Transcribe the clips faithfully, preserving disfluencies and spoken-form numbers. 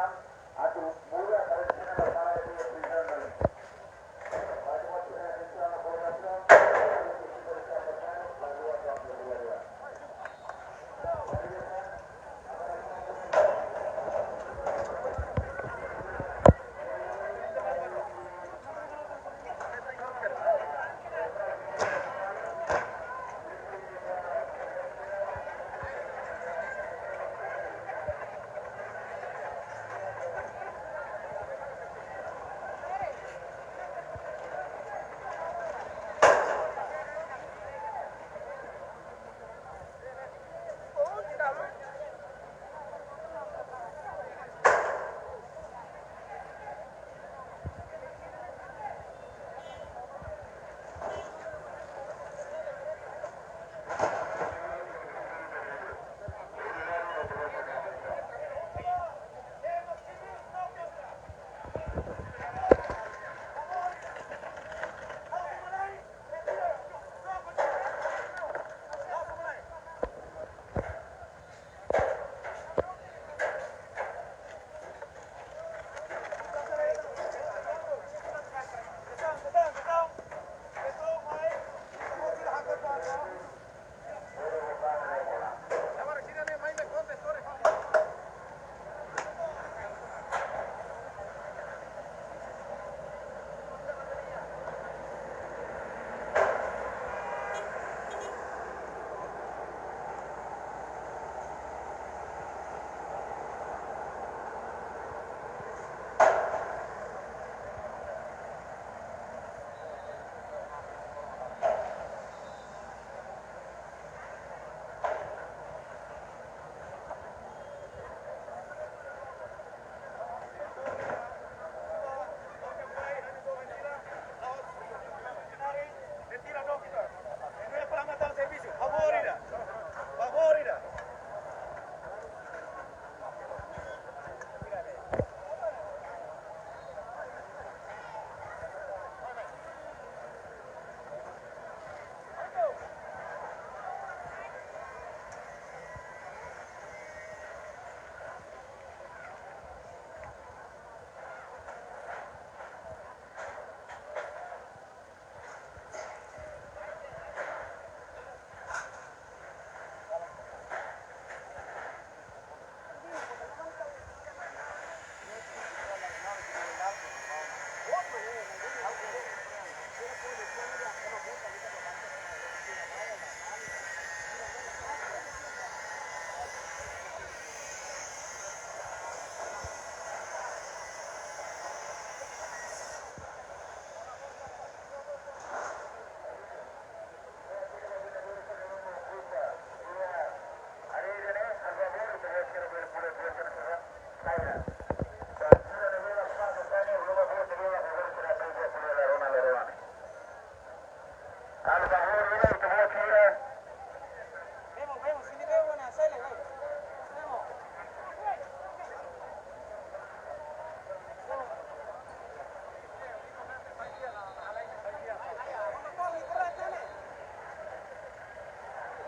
Atu muda para sini para dia presiden.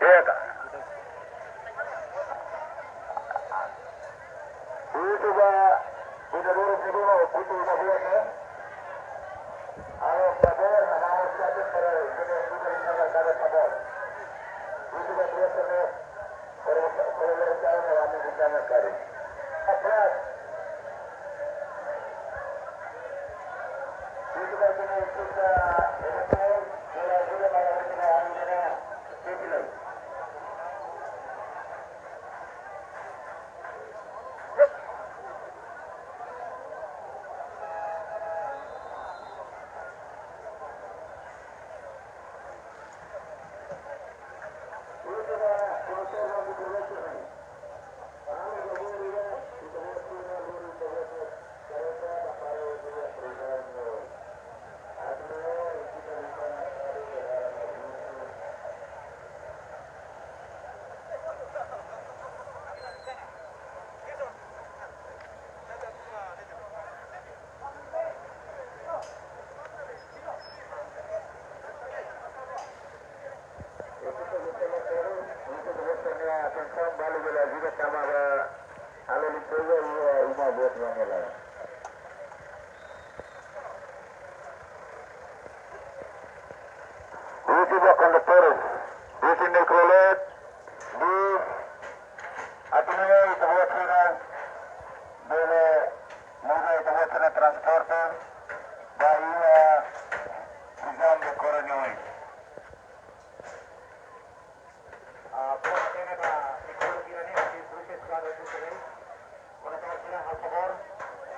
Di'ak. Itu ba, kita dulu kedua, butuh kita buat, ya. Halo, sabar, halo, sabar, para kita, kita, kita, sabar. Itu ba, biasa, ya. Para, para, para, para, para, para, para, para. Atrás. Itu ba, kita, kita, kita, kita, kita, kita, kita, kita, kita, kita, Husi ba kondutores, husi mikrolet, bis, atu nune'e ita-boot sira bele muda ita-boot sira-nia transporte ba iha Prisão de Coronhões. Ah, por atene ba mikrolet sira-ne'e, husi Polísia Eskadra Juscelino. Kondutores sira, halo favór,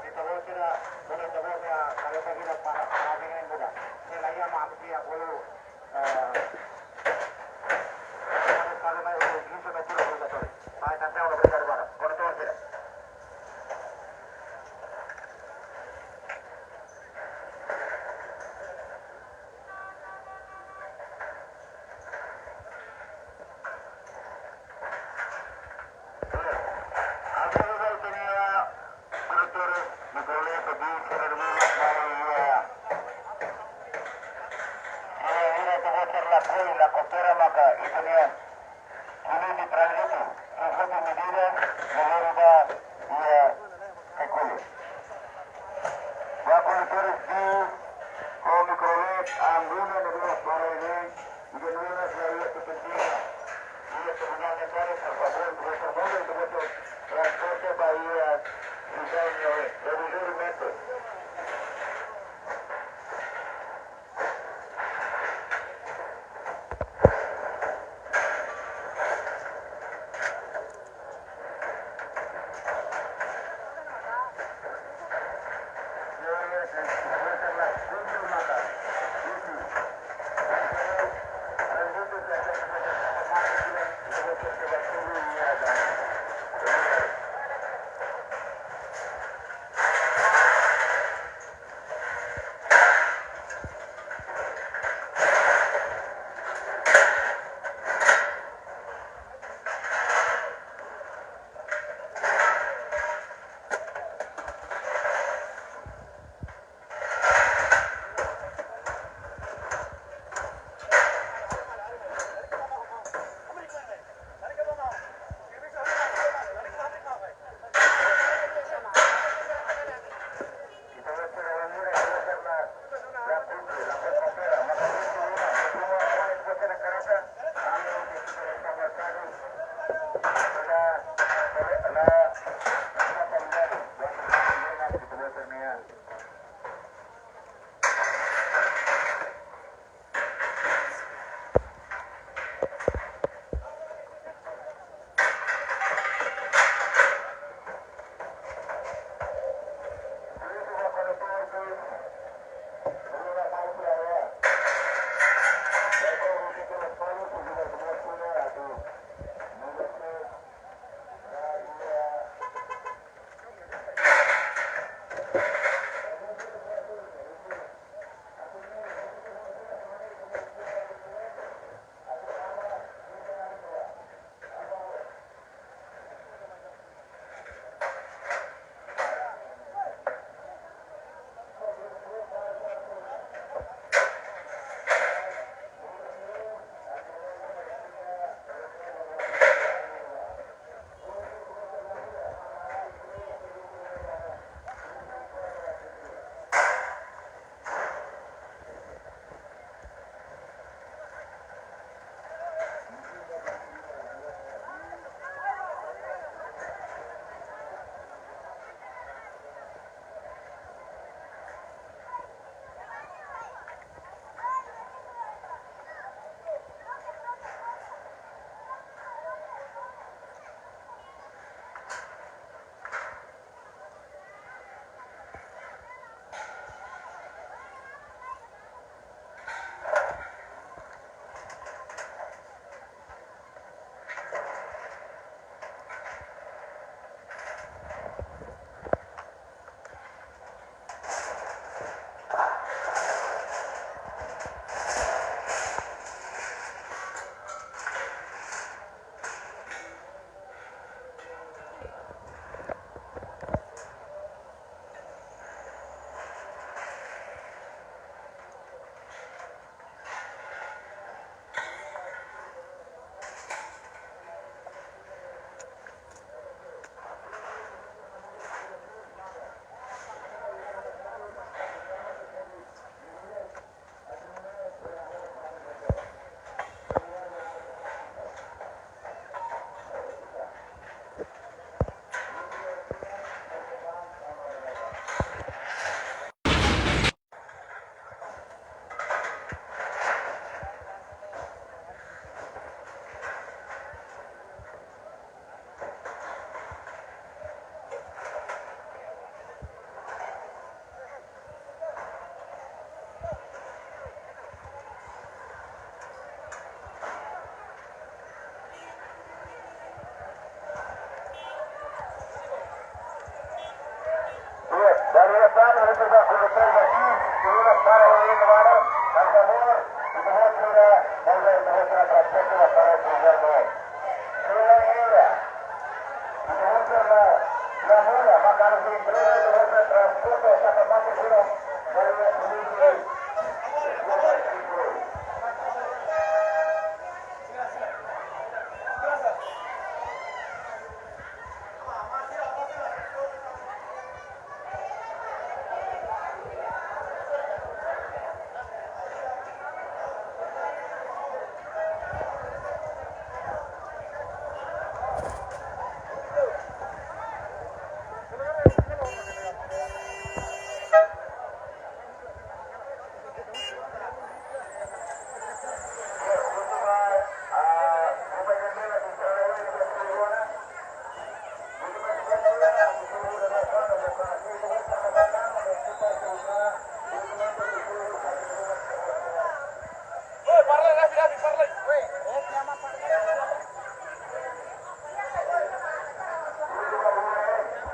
ita-boot sira, bele ita-boot nia kareta sira para, para bele muda. Se la iha mak ami sei bolu, eh, para, para mai, eh, quinze metros obrigatóriu. Ba, entaun, obrigadu barak. Kondutores sira. Ba kondutores bis ho mikrolet, anguna ne'ebé para ne'e, ida-ne'e la iha kepentingan. Iha terminál ne'ebá, por favór, por favór, ita-boot nia transporte ba iha Prisão Nioe, provisoriamente.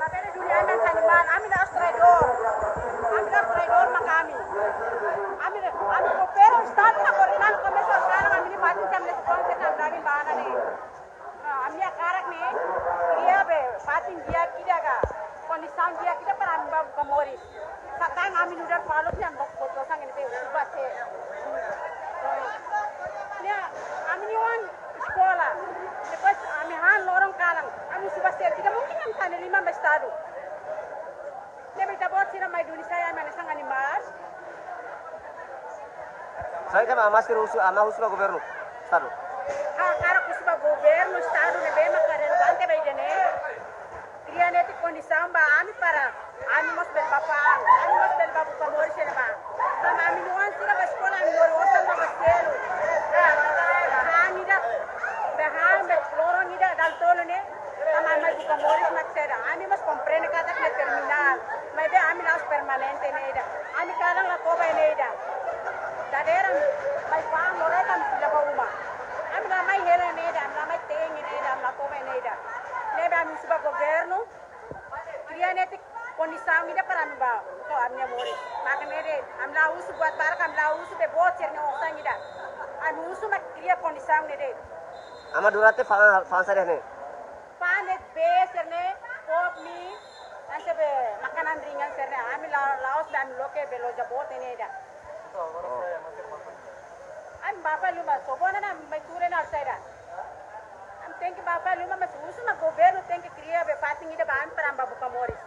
Labele duni ami hanesan animál, ami la'ós traidór. Ami la'ós traidór mak ami. Ami, ami koopera ho Estadu, mak agora ami komesa ho Estadu, ami-nia fatin, ami-nia fatin, ami-nia fatin, ami-nia bana ne'e. Ah, ami hakarak ne'e, iha be, fatin di'ak ida ka, kondisaun di'ak ida para ami bá buka moris. Satán ami nu'udar faluk ne'e, ami bá buka osan ne'e be, husu bá selu. Ne'e, ami-nia oan eskola. Depois ami han loron kalan, ami husu bá selu. Tidak mungkin ami tane liman ba Estadu. Ne'ebé ita-boot sira mai duni sai ami hanesan animál. Sai kan ama sira husu, ama husu ba governu, Estadu. Hakarak husu ba governu, Estadu ne'ebé maka relevante ba ida-ne'e. Kria netik kondisaun ba ami para ami mós bele bá fa'an, ami mós bele bá buka moris iha ne'ebá. Tanba ami-nia oan sira bá eskola, ami lori osan bá selu. Hahán ida, be hahán be loron ida dala tolu ne'e. Tanba ami mai buka moris mak saida. Ami mós komprende katak ne'e terminál. Maibé ami la'ós permanente ne'e ida. Ami kalan la toba ne'e ida. Dadeer ami mai fa'an, loron ami fila ba uma. Ami la mai hela ne'e ida, ami la mai te'in ne'e ida, ami la toba ne'e ida. Ne'ebé ami husu ba governu, kria netik kondisaun ida para ami bá buka ami-nia moris. Maka ne'e de'it, ami la husu buat barak, ami la husu be boot sira-nia osan ida. Ami husu mak kria kondisaun ne'e de'it. Ama durante fa'an, fa'an saida ne'e? Fa'an ne'e be sira-ne'e, pop mi, hanesan be makanan ringan sira-ne'e. Ami la, la'ós be ami loke be loja boot ne'e ida. Oh. Ami bá fali uma, sobo ona ami mai tuur ona saida. Ami tenke bá fali uma, mas husu mak governu tenke kria be fatin ida ba ami para ami bá buka moris.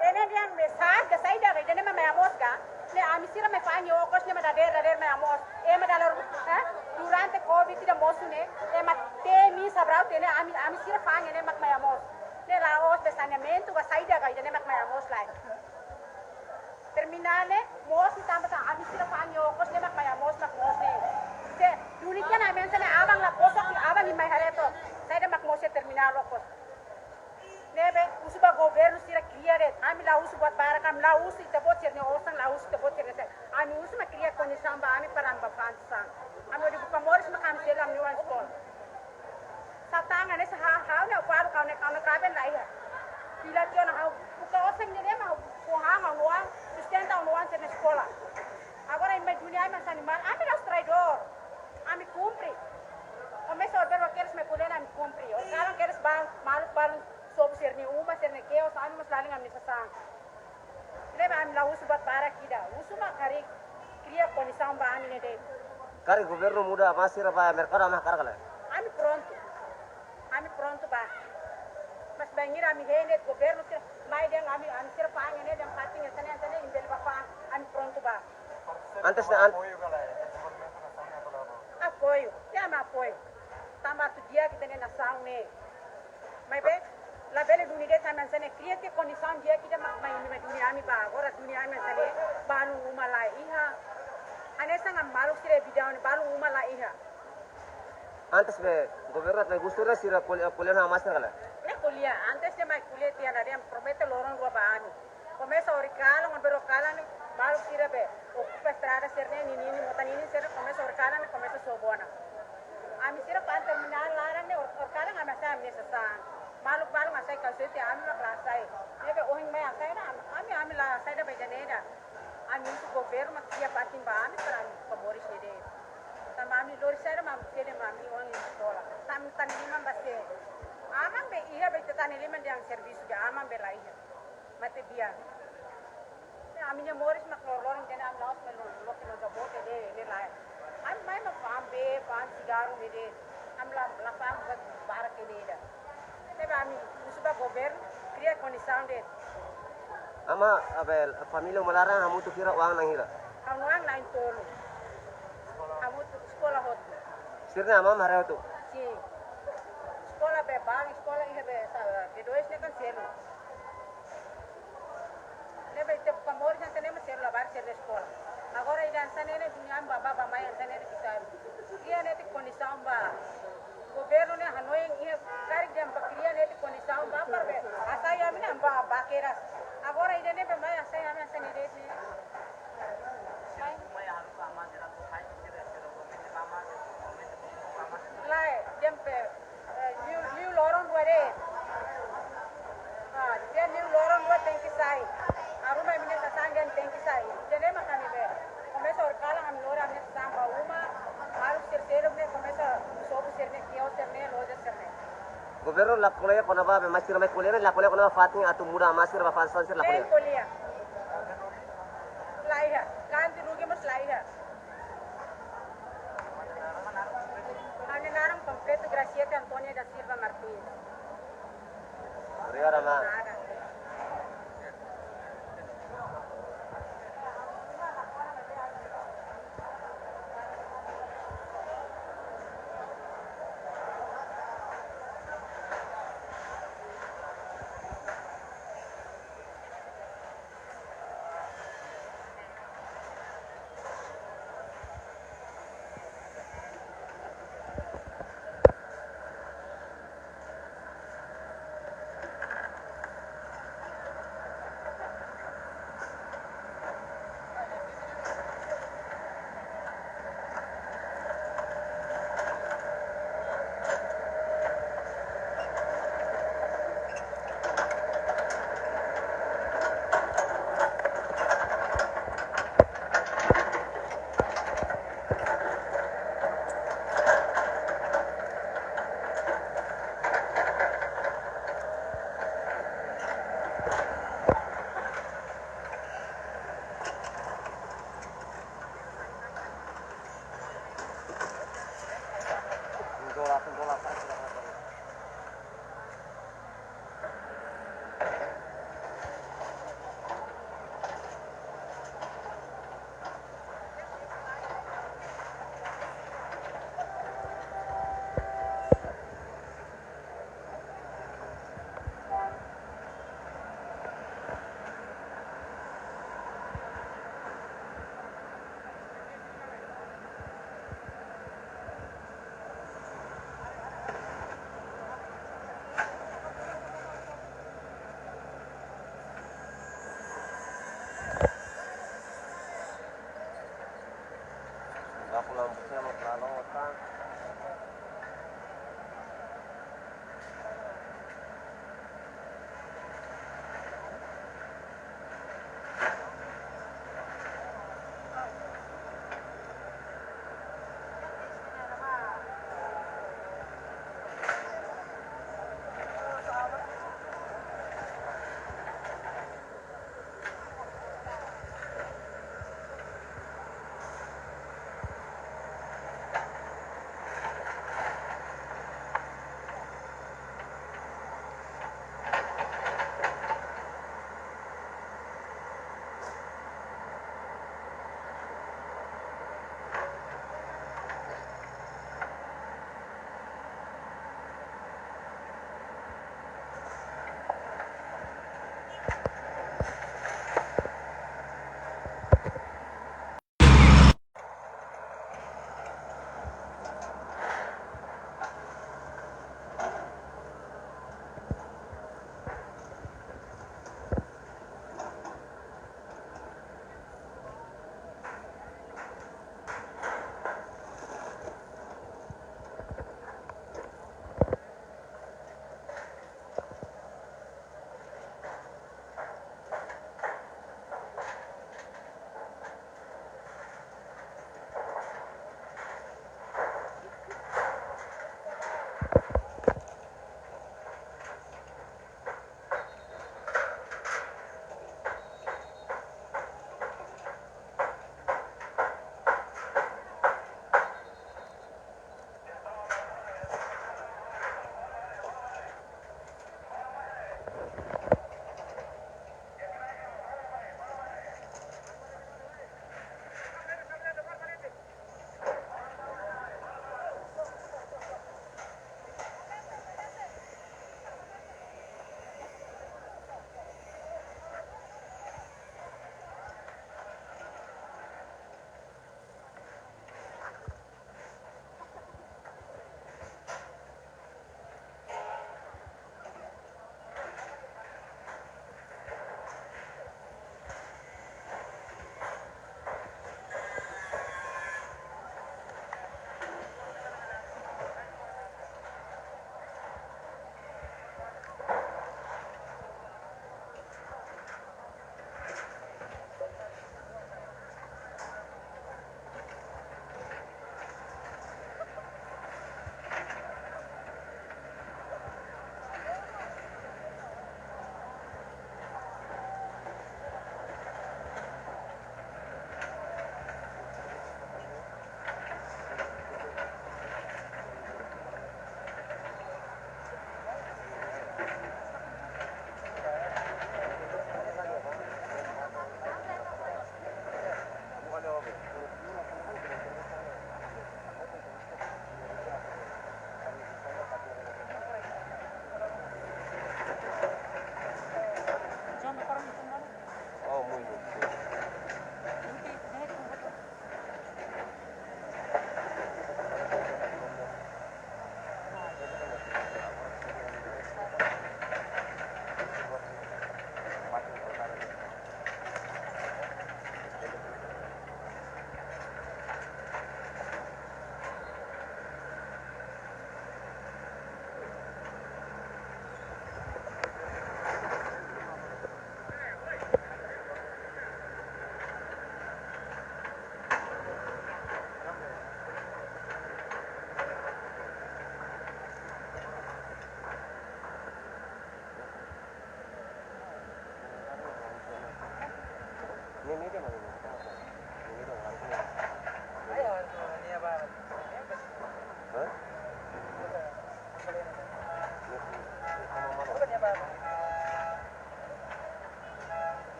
Ne'e dehan be sa'e ka saida ka, ida-ne'e mak mai hamoos ka. Ne'e ami sira mai fa'an iha okos ne'e mak dadeer, dadeer mai hamoos. Ema dala ruma, eh? Durante covid ida mosu ne'e, ema temi sabrau tene ami, ami sira fa'an ne'e mak mai hamoos. Ne'e la'ós be saneamentu ka saida ka, ida-ne'e mak mai hamoos lai. Terminál ne'e mosu tanba sá, ami sira fa'an iha okos ne'e mak mai hamoos mak moos ne'e. Se duni tiha ona ami hanesan ne'e aban la kosok, aban imi mai haree to'ok. Saida mak mosu iha terminál okos. Ne'ebé, husu ba governu sira kria de'it. Ami la husu buat barak, ami la husu ita-boot sira-nia osan, la husu ita-boot sira-nia saida. Ami husu mak kria kondisaun ba ami para ami bá fa'an sasán. Ami hodi buka moris mak ami selu ami-nia oan eskola. Satán hanesan ha'u, ha'u-nia oan, ha'u-nia, ha'u-nia kaben la iha. Fila tiha ona ha'u buka osan ne'e de'it mak ha'u fó hahán ha'u-nia oan, sustenta ha'u-nia oan sira-nia eskola. Agora imi mai duni ami hanesan animál, ami la'ós traidór. Ami kumpre. Komesa orbero kedas mai ko'alia ami kumpre. Orsida kedas ba maluk balun sobu sira-nia uma, sira-nia kios, ami mós lalin ami-nia sasán. Ne'ebé ami la husu buat barak ida. Husu mak karik kria kondisaun ba ami ne'e de'it. Karik governu muda ama sira bá merkadu, ama hakarak ka lae? Ami prontu. Ami prontu bá. Mas bainhira ami hein de'it governu sira mai dehan ami, ami sira fa'an ne'e dehan fatin hanesan ne'e, hanesan ne'e, imi bele bá fa'an, ami prontu bá. Antes de an- Apoiu, ya, ami apoiu. Tanba atu di'ak ita-nia nasaun ne'e. Maibé, labele duni de'it ami hanesan ne'e, kria tiha kondisaun di'ak ida mak mai, mai duni ami bá. Agora duni ami hanesan ne'e, balun uma la iha. Hanesan ami maluk sira iha Bidaun ne'e, balun uma la iha. Antes be governu atu mai husu sira, sira ko'alia, ko'alia ho ama sira ka lae? Ne'e ko'alia, antes de mai ko'alia tiha ona dehan promete loron rua ba ami. Komesa orin kalan, orbero kalan ne'e, maluk sira be okupa estrada sira-ne'e, ninin, mota ninin sira-ne'e, komesa orin kalan ne'e, komesa sobu ona. Ami sira fa'an terminál laran ne'e, orin, orin kalan ami hasai ami-nia sasán. Maluk balun hasai kau sete, ami mak la hasai. Ne'ebé ohin mai hasai ona, ami, ami la hasai ona ba ida-ne'e ida. Ami husu governu mak kria fatin ba ami para ami buka moris ne'e de'it. Tanba ami lori saida mak ami selu ami-nia oan eskola. Ami tane liman ba sé. Aman be iha be tetane liman yang servisu be aman be la iha. Mate bian. Ami-nia moris mak loroloron, jadi ami la'ós melo loke no jabote de'it, ne'e lae. Ami mai mak fa'an bee, fa'an sigarru ne'e de'it. Ami la, la fa'an buat barak ne'e ida. Ne'ebé ami husu ba governu kria kondisaun de'it. Ama, abel, família uma laran hamutuk hira, oan na'in hira? Ha'u-nia oan na'in-tolu. Hamutuk eskola hotu. Sira-nia aman haree hotu? Sin. Eskola be bang, eskola iha be sa, B dois ne'e kan selu. Ne'ebé tempu moris hanesan ne'e mak selu labarik selu eskola. Agora ida hanesan ne'e, dunia bá bá mai hanesan ne'e, kita kria netik kondisaun ba. Governu ne'e hanoin iha karik dehan ba kria netik kondisaun ba para be hasai ami-nia bá, bá kedas. Agora ida ne'ebé mai hasai ami hanesan ne'e de'it ne'e. Mai. Lae, tempu, eh, liu, liu loron rua de'it. Ah, dehan liu loron rua tenke sai. Aruma imi-nia sasán dehan tenke sai. Ida-ne'e mak ami be. Komesa horikalan ami lori ami-nia sasán ba uma. Maluk sira seluk ne'e komesa sobu sira-nia kios sira-ne'e, loja sira-ne'e. Governu la ko'alia kona-ba be mai sira mai ko'alia ne'e, la ko'alia kona-ba fatin atu muda mai sira ba fa'an sasán sira, la ko'alia? Lae, ko'alia. La iha, ganti rugi mós la iha. Ha'u-nia naran kompletu Graciete Antónia da Silva Martins. Obrigadu, amá. Nada.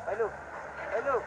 Vai, Lu. Vai, Lu.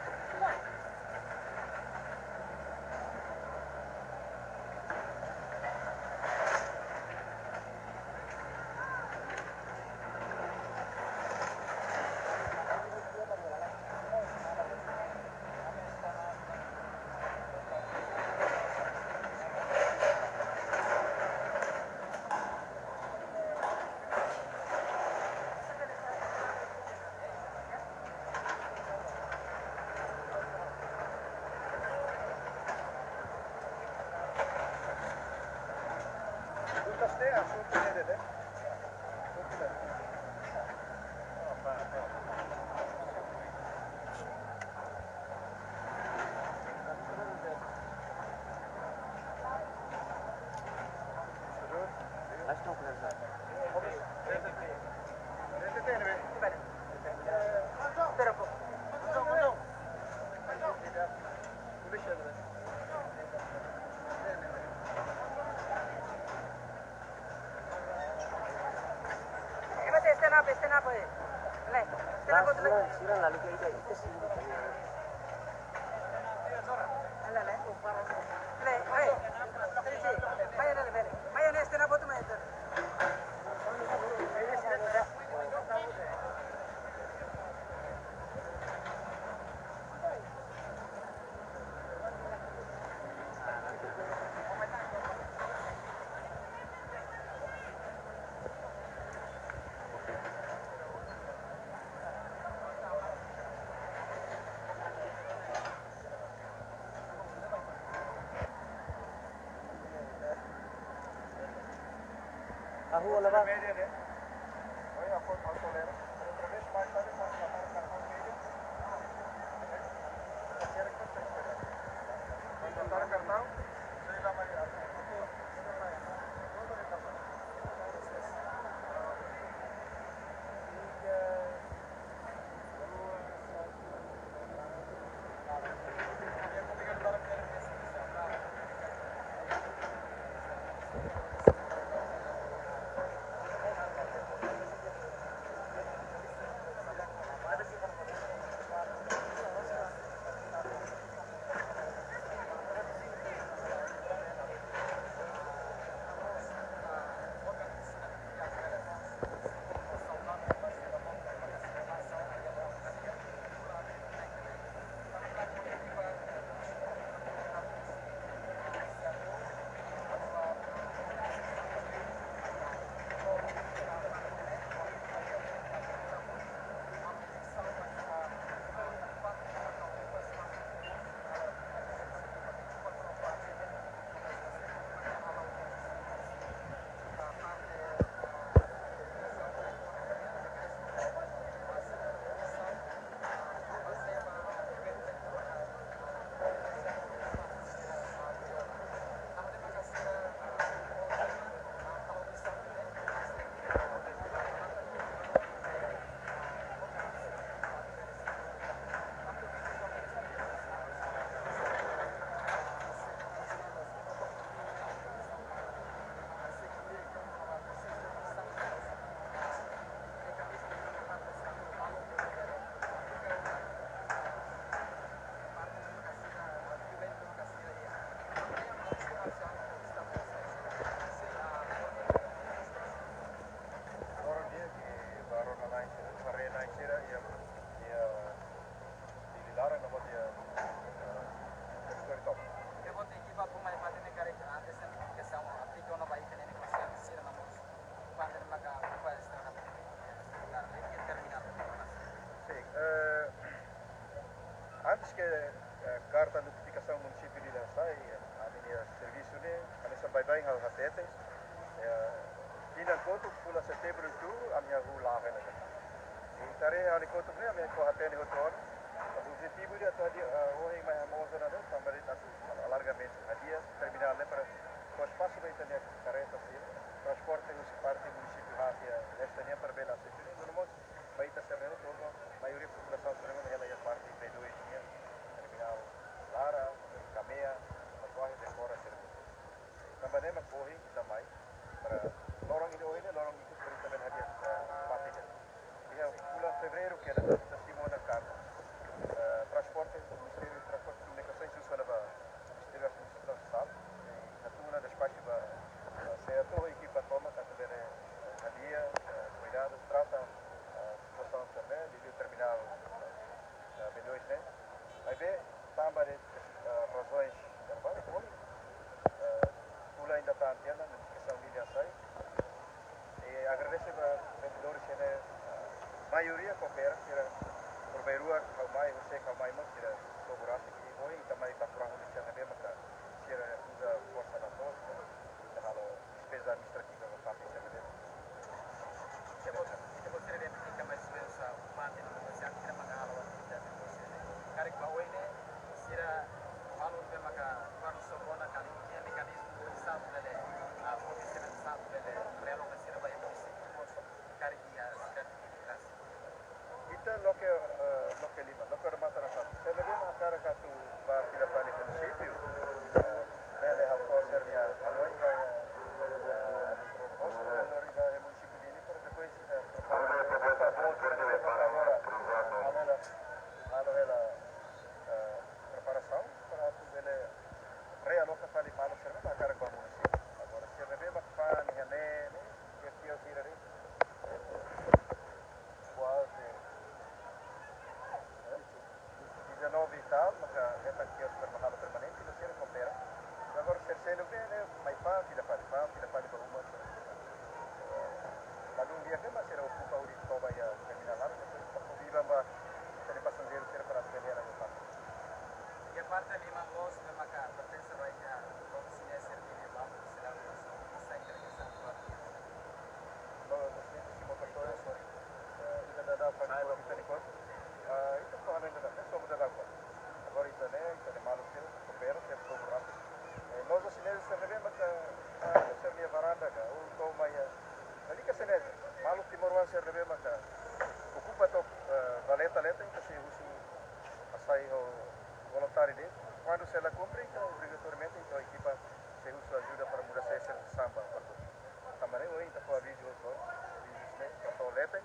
Stand up, stand up, eh. Le, stand up, le. Sira, sira lalu ke ita, ita sini. Le, le. Le, eh. Mai, le, le, le. Mai, le, stand up, tu mai, tu. Ahu, ona ba? Média, né? Oi, a cor, a cor era. Outra vez, mais tarde, mais tarde, mais tarde, mais tarde. Ke, eh, karta notifikasaun munisípiu Dili hasai, eh, ami-nia servisu ne'e, ami sambaibain ha'u hatete, eh, tinan kotuk fulan setembru to'o, ami hahú la'o hela. I haree ha'u-nia kotuk ne'e, ami hahú hatene hotu ona. Objetivu ida atu hadi'a, eh, ohin mai hamoos ona ne'e, tanba atu alargamentu, hadi'a terminál ne'e para fó espasu ba ita-nia karreta sira, transporte husi parte munisípiu haat iha leste nian para bele asesu. Nune'e mós ba ita sira-ne'e hotu, maioria populasaun sira-ne'e hela iha parte B dois nian, terminál Lara, Kamea, Matuahi, Bekora, sira-ne'e. Tanba ne'e mak ohin ita mai, para loron ida ohin ne'e, loron ida para ita bele hadi'a, eh, fatin ne'e. Iha fulan fevereiru kedas, ita simu ona karta, eh, transporte, Ministériu Transporte e Komunikasaun, husu ona ba Ministériu Administrasaun Estadu, i hatún ona despaxu ba, eh, SEATOU, ekipa tomak atu bele, eh, hadi'a, eh, kuidadu, trata, eh, situasaun sira-ne'e, liuliu terminál, eh, B dois ne'e. Maibé, tanba de, eh, razaun terbaru, eh, fulan ida tan tiha ona, notifikasaun Dili hasai. I agradese ba vendedores sira-ne'e, eh, maioria koopera, sira por bairrua, ha'u mai, husik ha'u mai mós, sira sobu rasik, i ohin ita mai ba kurang hulu sira-ne'ebé maka sira uza forsa natoos, ita halo despeza administrativa ba fatin sira-ne'e. Ita-boot, ita-boot sira identifika mais ou menus, ah, parte no negosiante sira maka halo atividade negósiu ne'e. Karik ba oin ne'e, sira halo ne'ebé maka governu sobu ona karik iha mekanizmu oinsá atu bele, ah, fó sira oinsá atu bele realoka sira ba iha munisípiu mós karik iha sidade Dili rasik. Ita loke, eh, loke lima, loke remata na satu. Sira-ne'ebé mak hakarak atu ba fila fali munisípiu, eh, bele halo sira-nia hanoin ba, eh, postu, lori ba iha munisípiu Dili, para depois, eh, prepara, prepara, prepara, halo hela, halo hela, eh, preparasaun para atu bele realoka fali maluk sira-ne'ebé mak hakarak ba munisípiu. Agora, sira-ne'ebé mak fa'an iha ne'e, ne'e, iha kios sira-ne'e, kuaze, eh, dezanove e tal, maka hetan kios perma-, halo permanente, no sira koopera. Agora, sira seluk ne'e, ne'e, mai fa'an, fila fali, fa'an, fila fali ba uma. Ladún di'ak ne'e mak sira okupa hodi toba iha terminál Lara, depois ita fó biban ba ita-nia pasajeiru sira para atu bele hela iha fatin. Iha parte liman loos ne'ebé maka pertense ba iha loke sira-nia servisu ne'ebá, sira uza sai entrega sa kuat. Loos, loos, sim, sim, motor só, eh, ita daudaun fali kuat, ita-nia kuat. Ah, ita fó hanoin daudaun, ne'e sobu daudaun kuat. Agora ita ne'e, ita-nia maluk sira koopera, sira sobu rápidu. Eh, loja xineza sira-ne'ebé maka, ah, sira-nia varanda ka, ou to'o mai, ah, lalika xineza, maluk timoroan sira-ne'ebé maka okupa to'o, eh, valeta-leta, ita sei husu hasai ho voluntáriu de'it. Kuandu sei la kumpre, entaun obrigatoriamente, entaun ekipa sei husu ajuda para muda sira-nia sasán ba, ba. Tanba ne'e ohin ita fó avizu, avizu ne'e ba to'o leten.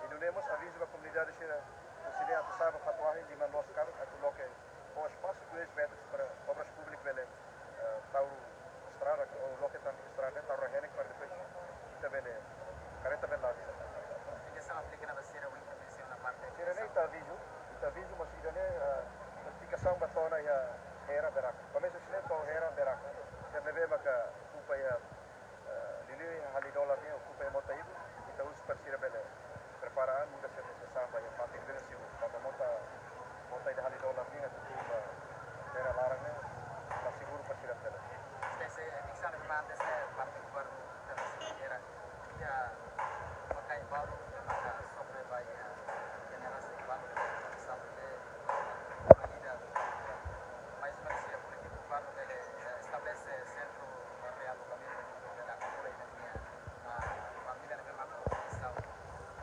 I nune'e mós avizu ba komunidade sira, husi ne'e atu sa'e ba Fatuahi, liman loos karik, atu loke fó espasu dois metros para Obras Públikas bele, eh, tau estrada, ou loke tan estrada, tau rahenek para depois ita bele, karreta bele la'o. Ita sei aplika na sira, o intervensaun na parte sira-ne'e ita avizu, ita avizu, mas ida-ne'e, eh, notifikasaun ba to'o ona iha Hera Beraka. Komesa husi ne'e to'o Hera Beraka. Sira-ne'ebé maka okupa iha, eh, liuliu iha Hali Dolar nian, okupa iha mota ibun, ita husu para sira bele prepara an, muda sira-nia sasán ba iha fatin ne'ebé seguru. Tanba mota, mota ida Hali Dolar nian atu tuur ba Hera laran ne'e la seguru para sira bele. Ita sei, eh, fiksaun ne'ebé mak antes, eh, parte governu ita sei gera, iha makai balu, maka sofre ba iha generasi balu, sabe, ida, mais ou menus, iha polítika governu bele, eh, estabelese sentru realokamentu, bele akumula ita-nia, ah, família ne'ebé mak kondisaun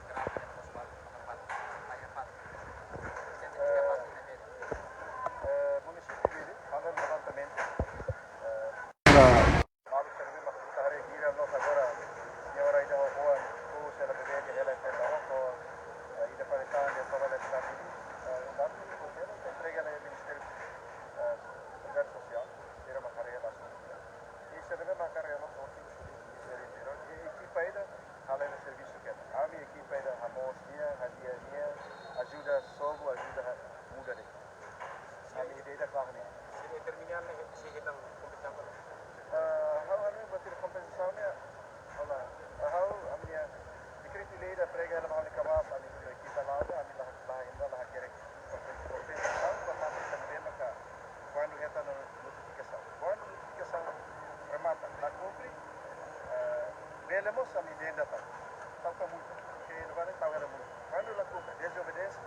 grave, ne'e mós balu, maka parte, mai parte. Identifika parte ne'ebé. Eh, munisípiu Dili, halo levantamentu, eh, maluk sira-ne'ebé mak ita haree hira loos agora, iha oras ida ho boa, tu sela bebé de hela ita baroko, eh, ida fali tan de toba de tan, eh, datu, ita entrega iha Ministériu, eh, Seguridade Sosiál, sira mak haree la solusaun. I sira-ne'ebé mak haree loos, Ministériu Interiór, i ekipa ida halo servisu kedas. Ami ekipa ida hamoos nian, hadi'a nian, ajuda sobu, ajuda muda de'it. Ami ida-idak klaran ne'e. Sira terminál ne'e sei hetan kompetisaun ba? Ah, ha'u hanoin buat sira kompensasaun ne'e, ha'u la, ha'u, ami-nia dekretu-lei ida prega hela ba ha'u-nia kabaas, ami-nia ekipa la'o, ami la, la, la hakerek kompensasaun. Kuandu la kumpre, desobedese,